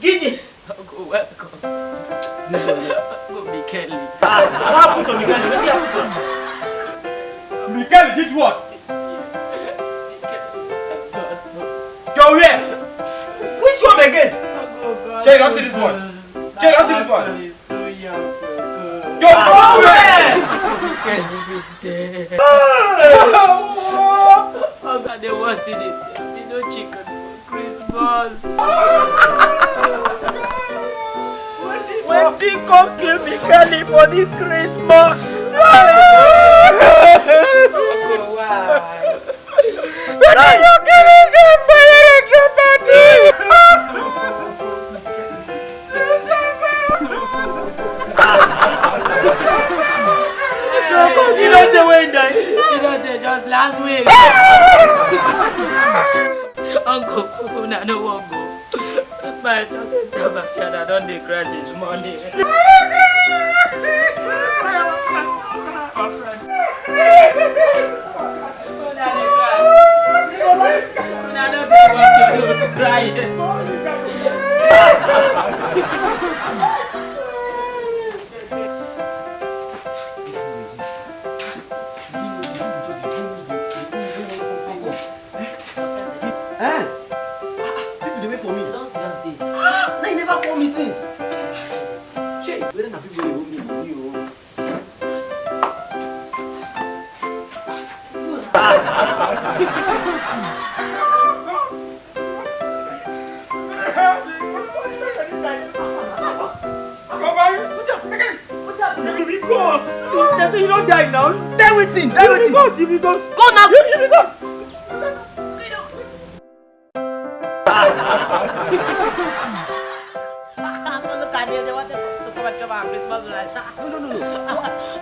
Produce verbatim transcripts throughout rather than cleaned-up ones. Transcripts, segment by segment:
Gidi. Uncle, welcome. Uncle Mikeli. What happened to Mikeli? Wetin happen to am? Mikeli did what? Your where? Which one again? Shey you don see this one? Shey you don see this one? Your where? Oga, the worst thing is, we no chicken for Christmas. Wetin come kill Mikeli for this Christmas? Uncle, why? Wetin you kill this for your party? You know the way that. You know the just last week. Uncle, una no wan go. My just enter backyard, I don dey cry since morning. Una dey cry. Una no dey work, you dey cry. Eh? People dey wait for me. Ah, na you never call me since. Shey, whether na people dey owe me money o. Because you say you don die now. Die wetin? Die wetin? Because you because. Go now. You, you because. Look at them, they want to come and chop our Christmas rice. No, no, no, no.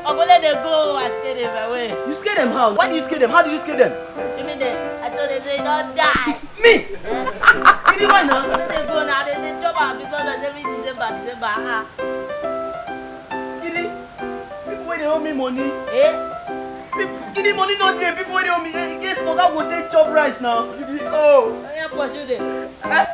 I'm gonna dey go and stay there my way. You scare them how? Why do you scare them? How do you scare them? Even then, I told them they don't die. Me? You know why now? They dey go now, they dey chop our Christmas rice every December, December. Ah. Kini, people wey dey owe me money. Eh? Pe- Kini, money no dey. People wey dey owe me. Eh, yes, oga go take chop rice now. Kini, oh. Oya pursue them. Eh?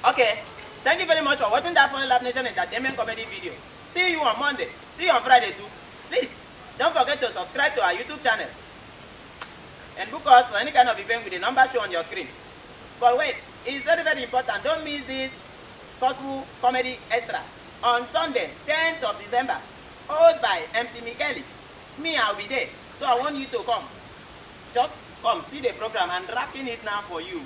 Okay, thank you very much for watching that Funny Lab Nation Entertainment Comedy video. See you on Monday. See you on Friday too. Please, don't forget to subscribe to our YouTube channel and book us for any kind of event with the number shown on your screen. But wait, it's very, very important. Don't miss this Gospel Comedy Extra on Sunday, tenth of December, hosted by M C Mikeli. Me, I'll be there, so I want you to come. Just come, see the program and wrapping it now for you.